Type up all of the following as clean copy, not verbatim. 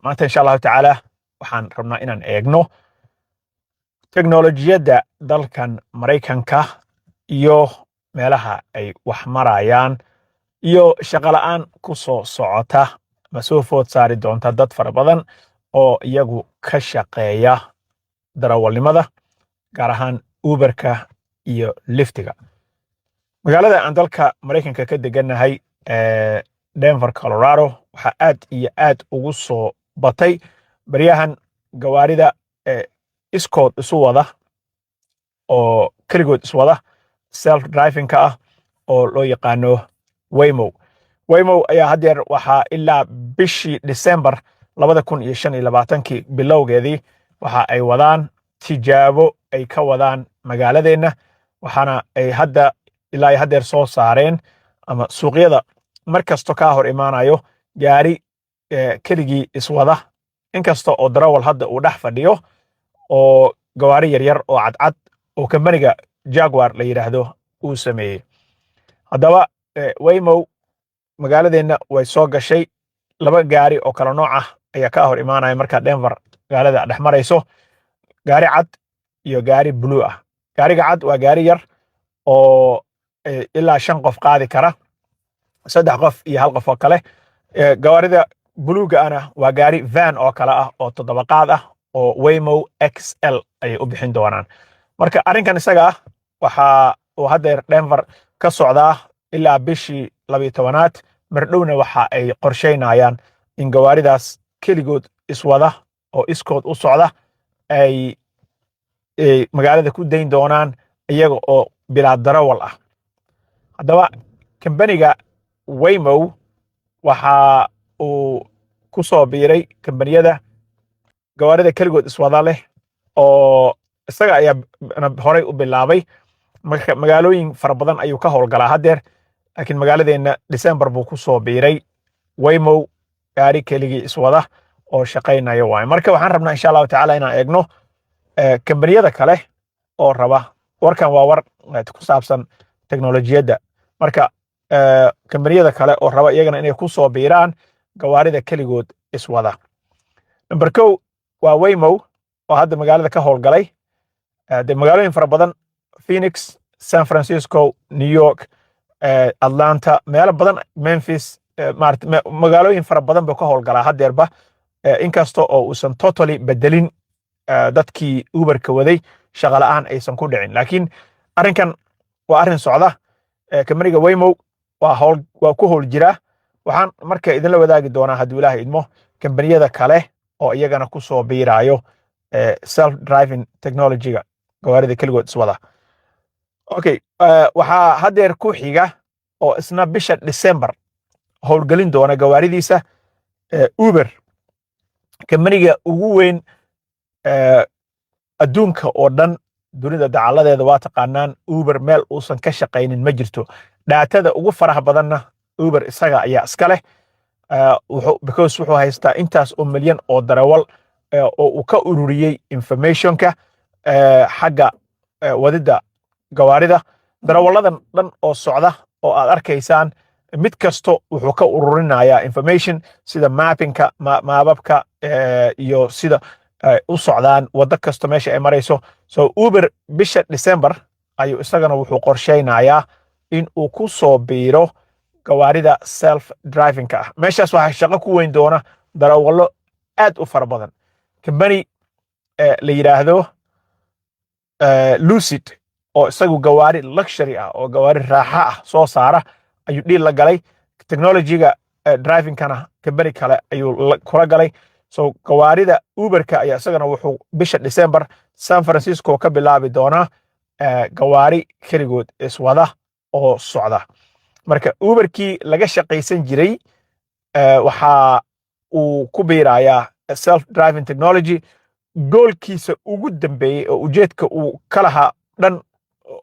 Maanta, insha Allahu tacaala, waxaan rabnaa inaan eegno teknolojiyadda dalkan Maraykanka iyo meelaha ay wax marayaan iyo shaqola'aan ku soo socota ma soo food saari doonta dad fara badan oo iyagu ka shaqeeya darawalnimada, gaar ahaan Uberka iyo Lyftiga. Magaalada aan dalka Maraykanka ka degannahay, Denver, Colorado, waxaa aad iyo aad ugu soo batay baryahan gawaarida iskood isu wada oo keligood iswada, self drivingka ah, oo loo yaqaano Waymo. Waymo ayaa haddeer waxaa ilaa bishii December 2025-kii bilowgeedii waxa ay wadaan tijaabo ay ka wadaan magaaladeenna, waxaana ay hadda ilaa ay haddeer soo saareen ama suuqyada mar kasto kaa hor imaanayo gaari keligii iswada, inkasta oo darawal hadda uu dhex fadhiyo, oo gawaari yaryar oo cadcad oo kambaniga Jaguar la yidhaahdo uu sameeyey. Haddaba Waymo magaaladeenna way soo gashay. Laba gaari oo kala nooc ah ayaa kaa hor imaanaya markaa Denver magaalada dhex marayso: gaari cad iyo gaari blue ah. Gaariga cad waa gaari yar oo ilaa shan qof qaadi kara, saddex qof iyo hal qof oo kale. Gawaarida buluuga ana waa gaari van oo kale ah oo toddoba qaad ah, oo Waymo XL ayay u bixin doonaan. Marka arrinkan isaga ah waxa uu haddeer Denver ka socdaa ilaa bishii 12aad. Mardhowna waxa ay qorshaynayaan in gawaaridaas keligood iswada oo iskood u socda ay magaalada ku dayn doonaan iyaga oo bilaa darawal ah. Haddaba kambaniga Waymo waxa uu ku soo biiray kambaniyada gawaarida keligood iswada leh, oo isaga ayaa horey u bilaabay. Marka magaalooyin fara badan ayuu ka howlgalaa haddeer, laakiin magaaladeenna December buu ku soo biiray. Waymo gaari keligii iswada oo shaqaynaya waaye. Marka waxaan rabnaa, insha Allahu tacaala, inaan eegno kambaniyada kale oo raba. Warkan waa war ku saabsan teknolojiyadda. Marka kambaniyada kale oo raba iyagana inay ku soo biiraan gawaarida keligood iswada, number 1 waa Waymo oo hadda magaalada ka howlgalay. De magaalooyin fara badan, Phoenix, San Francisco, New York, Atlanta, meelo badan, Memphis, maarata, magaalooyin fara badan buu ka howlgalaa haddeerba, inkasta oo uusan totally bedelin dadkii Uberka waday, shaqa la'aan aysan ku dhicin, laakiin arrinkan waa arrin socda. Kambaniga Waymo waa howl, waa ku howl jiraa. Waxaan marka idinla wadaagi doonaa, hadduu Ilaahay idmo, kambaniyada kale oo iyagana ku soo biiraayo self driving technologyga, gawaarida keligood iswada. Okay, waxaa haddeer ku xiga oo isna bisha December howlgelin doona gawaaridiisa Uber, kambaniga ugu weyn adduunka oo dhan, dunida dacaladeeda. Waa taqaanaan, Uber meel uusan ka shaqaynin ma jirto. Datada ugu faraha badanna Uber isaga ayaa iska leh, because wuxuu haystaa intaas oo milyan oo darawal oo uu ka ururiyey informationka xagga wadida gawaarida. Darawalladan dhan oo socda oo aad arkaysaan, mid kasto wuxuu ka ururinayaa information, sida mappingka, maababka iyo sida u socdaan, waddo kasta meesha ay marayso. So Uber bisha December ayuu isagana wuxuu qorshaynayaa in uu ku soo biiro gawaarida self drivingka ah. Meeshaas waxaa shaqo ku weyn doona darawallo aad u fara badan. Company la yidhaahdo Lucid, oo isagu gawaari luxury ah oo gawaari raaxa ah soo saara, ayuu deal la galay. Technologyga drivingkana company kale ayuu kula galay. So gawaarida Uberka ayaa isagana wuxuu bisha December San Francisco ka bilaabi doonaa gawaari keligood iswada oo socda. Marka Uberkii laga shaqaysan jiray waxa uu ku biirayaa self driving technology. Goalkiisa ugu dambeeyey oo ujeedka uu ka lahaa dhan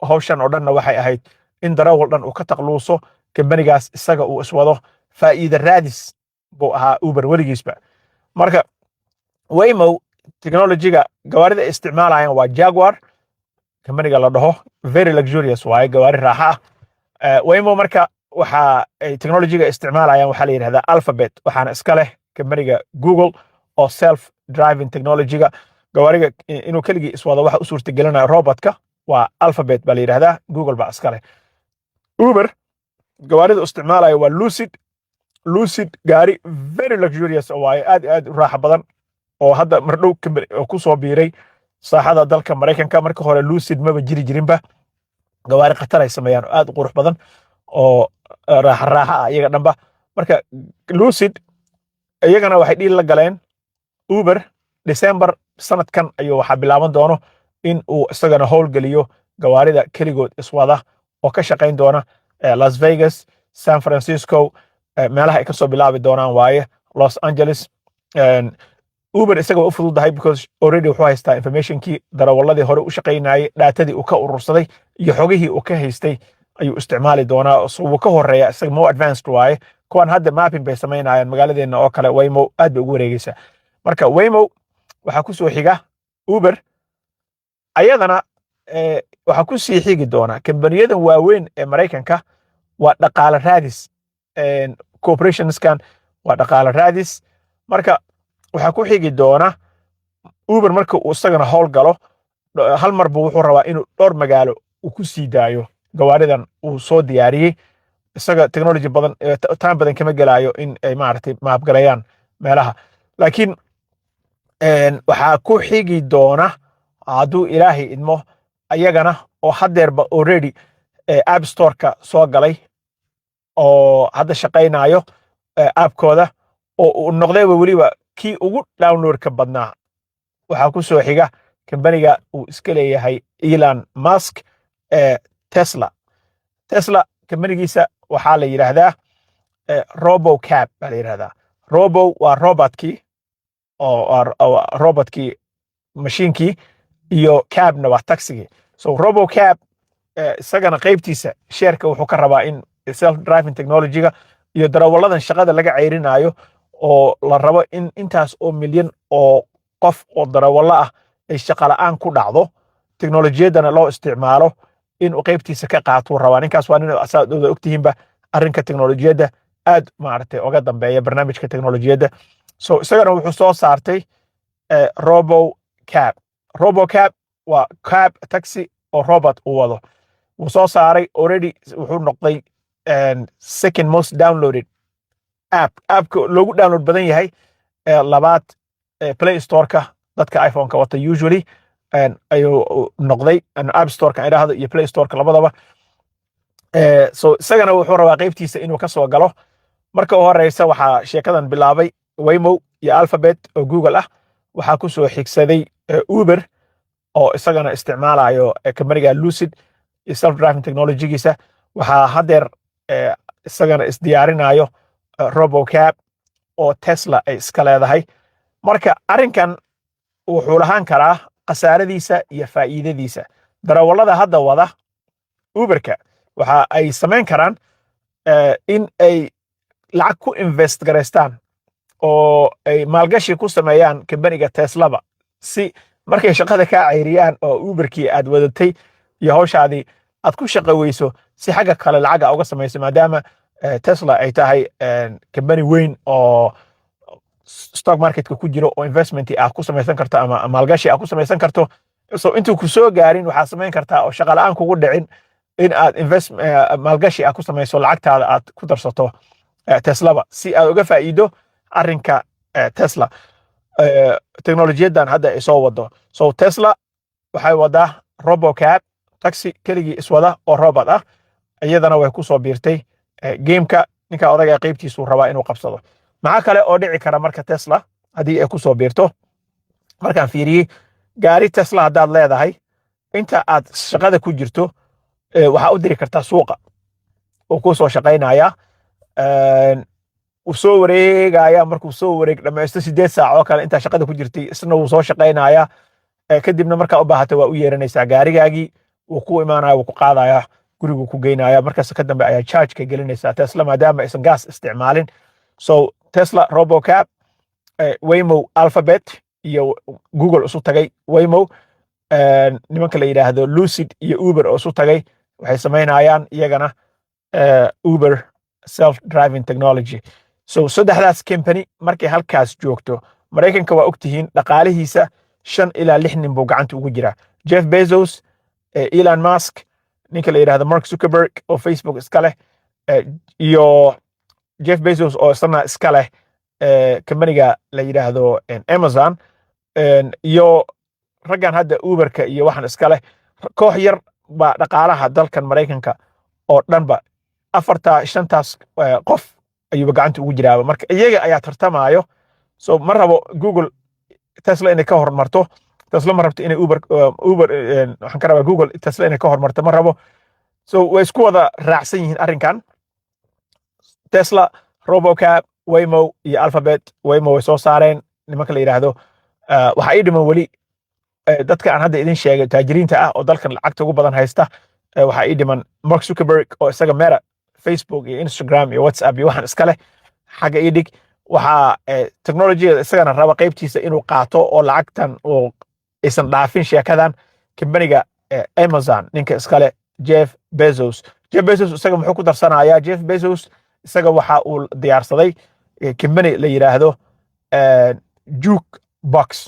hawshan oo dhanna waxay ahayd in darawal dhan uu ka takluuso, kambanigaas isaga uu iswado. Faa'iida raadis buu ahaa Uber weligiisba. Marka Waymo technologyga gawaarida ay isticmaalayaan waa Jaguar kambaniga la dhaho, very luxurious waaye, gawaari raaxa ah. Waymo marka waxa ay technologyga isticmaalayaan waxaa la yidhahdaa Alphabet, waxaana iska leh kambaniga Google oo Oo self driving technology-ga, gawaariga inuu keligii iswado waxa u suurtagelinaya robotka waa Alphabet baa la yidhahdaa, Google baa iskale. Uber gawaarida isticmaalaya waa Lucid. Lucid gaari very luxurious waaye, aad iyo aad u raaxa badan, oo hadda mardhow oo ku soo biiray saaxada dalka Maraykanka. Marka hore Lucid maba jiri jirinba. Gawaari khatar ay sameeyaan oo aad u qurux badan oo raaxa raaxa ah iyaga dhanba. Marka Lucid iyagana waxay deal la galeen Uber. December sanadkan ayuu waxaa bilaaban doono in uu isagana howlgeliyo gawaarida keligood iswada oo ka shaqayn doona Las Vegas, San Francisco, meelaha ay kasoo bilaabi doonaan waaye, Los Angeles. Uber isaga waa u fududahay because already wuxuu haystaa informationkii darawaladii hore u shaqaynayay, datadii uu ka urursaday iyo xogihii uu ka haystay ayuu isticmaali doonaa. So wuu ka horeeya isaga, more advanced waaye. Kuwan hadda mapping bay samaynayaan magaaladeena oo kale. Waymo aad bay ugu wareegeysaa. Marka Waymo waxaa ku soo xiga Uber, ayadana waxaa ku sii xigi doona kambaniyadan waaweyn ee Maraykanka. Waa dhaqaale raadis, corporationskan waa dhaqaale raadis. Marka waxaa ku xigi doona Uber marka uu isagana howl galo, hal mar buu wuxuu rabaa inuu dhowr magaalo uu ku sii daayo gawaaridan uu soo diyaariyey. Isaga technology badan, time badan kama gelaayo in ay maaragtay map gareeyaan meelaha. Laakiin waxaa ku xigi doona, hadduu Ilaahay idmo, ayagana oo haddeerba already App Storeka soo galay oo hadda shaqaynayo appkooda oo uu noqdayba weliba kii ugu downloadka badnaa. Waxaa ku soo xiga kambaniga uu iska leeyahay Elon Musk ee Tesla. Tesla kambanigiisa waxaa la yidhaahdaa RoboCab baa la yidhahdaa. Robo waa robotkii oo robotkii, mashiinkii, iyo cabna waa taxigii. So RoboCab isagana qaybtiisa shareka wuxuu ka rabaa in self driving technologyga iyo darawalladan shaqada laga ceyrinayo oo la rabo in intaas oo milyan oo qof oo darawallo ah ay shaqa la'aan ku dhacdo, teknolojiyaddana loo isticmaalo, inuu qaybtiisa ka qaatuu rabaa. Ninkaas waa nin saad wada ogtihiinba arrinka teknolojiyadda aad maaragtay oga dambeeya, barnaamijka teknolojiyadda. So isagana wuxuu soo saartay Robo Cab. Robo Cab waa cab taxi oo robot uu wado. Wuu soo saaray already, wuxuu noqday second most downloaded app, appka loogu download badan yahay labaad Play Storeka dadka iPhone-ka wata usually ayuu noqday, App Storeka idhaahdo iyo Play Storeka labadaba. So isagana wuxuu rabaa qaybtiisa inuu ka soo galo. Marka u horeysa waxaa sheekadan bilaabay Waymo iyo Alphabet oo Google ah. Waxaa ku soo xigsaday Uber oo isagana isticmaalayo kambaniga Lucid iyo self driving technologygiisa. Waxaa haddeer isagana isdiyaarinayo RoboCab oo Tesla ay iska leedahay. Marka arrinkan wuxuu lahaan karaa khasaaradiisa iyo faa'iidadiisa. Darawallada hadda wada Uberka waxa ay samayn karaan in ay lacag ku invest garaystaan oo ay maalgashi ku sameeyaan kambaniga Teslaba, si markay shaqada kaa ceyriyaan oo Uberkii aad wadatay iyo hawshaadii aad ku shaqo weyso, si xagga kale lacaga uga samayso, maadaama Tesla ay tahay kambani weyn oo stock marketka ku jiro oo investment aad ku samaysan karto ama maalgashi aad ku samaysan karto. So intuu ku soo gaarin waxaad samayn kartaa oo shaqa la'aan kugu dhicin in aad invest, maalgashi aad ku samayso, lacagtaada aad ku darsato Teslaba, si aad uga faa'iido arrinka Tesla teknolojiyadan hadda ay soo wado. So Tesla waxay wadaa RoboCab, taxi keligii iswada oo robot ah. Iyadana way ku soo biirtay gameka. Ninka odaga qaybtiisuu rabaa inuu qabsado. Maxaa kale oo dhici kara marka Tesla haddii ay ku soo biirto? Markaan fiiriyey, gaari Tesla haddaad leedahay, inta aad shaqada ku jirto waxaa u diri kartaa suuqa oo kuu soo shaqaynaya. Wuu soo wareegaya. Markuu soo wareeg dhamaysto 8 saac oo kale intaa shaqada ku jirtay, isna wuu soo shaqaynaya. Kadibna markaa u baahato waa u yeeranaysaa gaarigaagii, wuu ku imaanaya, wuu ku qaadaya, guriguu ku geynaya. Markaas ka dambe ayaa charge ka gelinaysaa Tesla, maadaama aysan gas isticmaalin. So Tesla RoboCab, Waymo, Alphabet iyo Google isu tagay Waymo, nimanka la yidhaahdo Lucid iyo Uber oo isu tagay, waxay samaynayaan iyagana Uber self driving technology. So saddexdaas company markay halkaas joogto Maraykanka waa ogtihiin, dhaqaalihiisa shan ilaa lix nin buu gacanta ugu jiraa: Jeff Bezos, Elon Musk, ninka la yidhahdo Mark Zuckerberg oo Facebook iska leh, iyo Jeff Bezos oo isna iska leh kambaniga la yidhaahdo Amazon, iyo raggan hadda Uberka iyo waxan iska leh. Koox yar baa dhaqaalaha dalkan Maraykanka oo dhanba, afartaa shantaas qof ayuuba gacanta ugu jiraaba. Marka iyaga ayaa tartamaayo. So ma rabo Google Tesla inay ka hormarto. Tesla ma rabto inay Uber, waxaan ka rabaa Google Tesla inay ka hormarto ma rabo. So way isku wada raacsan yihiin arrinkan: Tesla, Robocab, Waymo iyo Alphabet. Waymo way soo saareen nimanka la yidhaahdo. Waxaa ii dhiman weli dadka aan hadda idin sheegay, taajiriinta ah oo dalkan lacagta ugu badan haysta. Waxaa ii dhiman Mark Zuckerberg oo isaga Meta, Facebook iyo Instagram iyo WhatsApp iyo waxaan iska leh, xagga ii dhig. Waxaa technologyada isagana raba qaybtiisa inuu qaato oo lacagtan uu aysan dhaafin sheekadan, kambaniga Amazon ninka iskale, Jeff Bezos. Jeff Bezos isaga muxuu ku darsanayaa? Jeff Bezos isaga waxa uu diyaarsaday kambani la yidhaahdo Jukebox.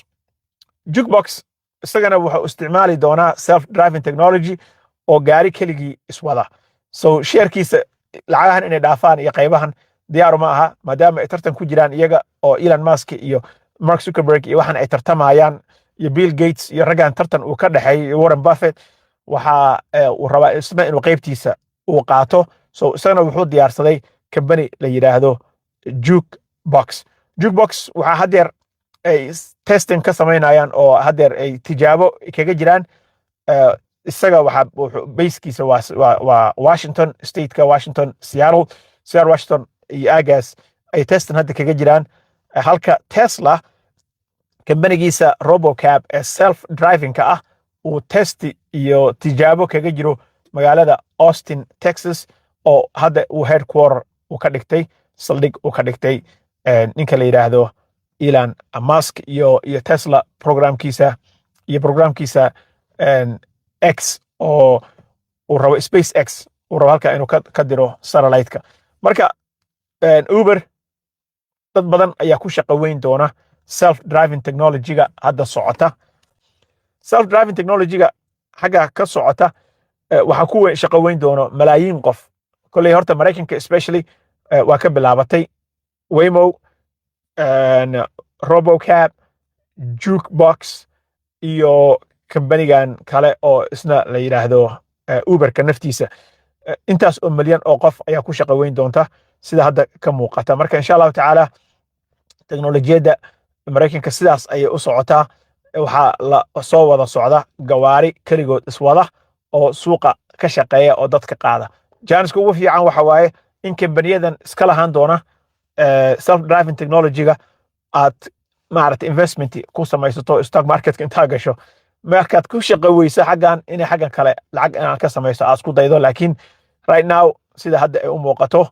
Jukebox isagana wuxuu isticmaali doonaa self driving technology oo gaari keligii iswada. So sharekiisa lacagahan inay dhaafaan iyo qaybahan diyaaru ma aha, maadaama ay tartan ku jiraan iyaga oo Elon Musk iyo Mark Zuckerberg iyo waxan ay tartamayaan iyo Bill Gates iyo raggan tartan uu ka dhexeeyay iyo Warren Buffett. Waxa uu rabaa isna inuu qaybtiisa uu qaato. So isagana wuxuu diyaarsaday company la yidhaahdo Jukebox. Jukebox waxaa haddeer ay testing ka samaynayaan oo haddeer ay tijaabo kaga jiraan. Isaga waxa basekiisa waa Washington, stateka Washington, Seattle, Seattle, Washington iyo aagaas ay testing hadda kaga jiraan, halka Tesla kambanigiisa Robocab ee self drivingka ah uu test iyo tijaabo kaga jiro magaalada Austin, Texas, oo hadda uu headquarter uu ka dhigtay, saldhig uu ka dhigtay ninka la yidhaahdo Elon Musk iyo Tesla programkiisa iyo programkiisa X oo uu rabo, Space X uu rabo halka inuu ka diro satellite-ka. Marka Uber dad badan ayaa ku shaqo weyn doona self driving technology-ga hadda socota. Self driving technology-ga xagga ka socota waxaa ku shaqo weyn doono malaayiin qof. Kolley horta Maraykanka especially waa ka bilaabatay: Waymo, Robocab, Jukebox iyo kambanigan kale oo isna la yidhaahdo Uberka naftiisa. Intaas oo milyan oo qof ayaa ku shaqo weyn doonta sida hadda ka muuqata. Marka insha Allahu tacaala teknolojiyadda Maraykanka sidaas ayay u socotaa. Waxaa la soo wada socda gawaari keligood iswada oo suuqa ka shaqeeya oo dadka qaada. Jaaniska ugu fiican waxa waaye in kambaniyadan iska lahaan doona self driving technology-ga aad maaragtay investment ku samaysato, stock marketka intaa gasho, markaad ku shaqo weyso xaggan, inay xaggan kale lacag inaad ka samayso aad isku daydo. Laakiin right now sida hadda ay u muuqato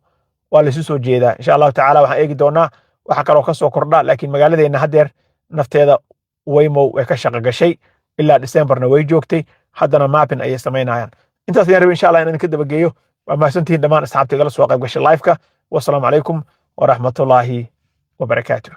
waa laisu soo jeedaa. Insha Allahu tacaala waxaan eegi doonaa waxa kaloo ka soo kordha. Laakiin magaaladeenna haddeer nafteeda Waymo way ka shaqo gashay, ilaa Decemberna way joogtay, haddana mapping ayay samaynayaan. Intaas ayaan rabay insha Allah inaan idinka dabageeyo. Waa mahadsantihiin dhammaan asxaabta igala soo qayb gashay liveka. Wasalaamu calaykum waraxmatullaahi wabarakaatuh.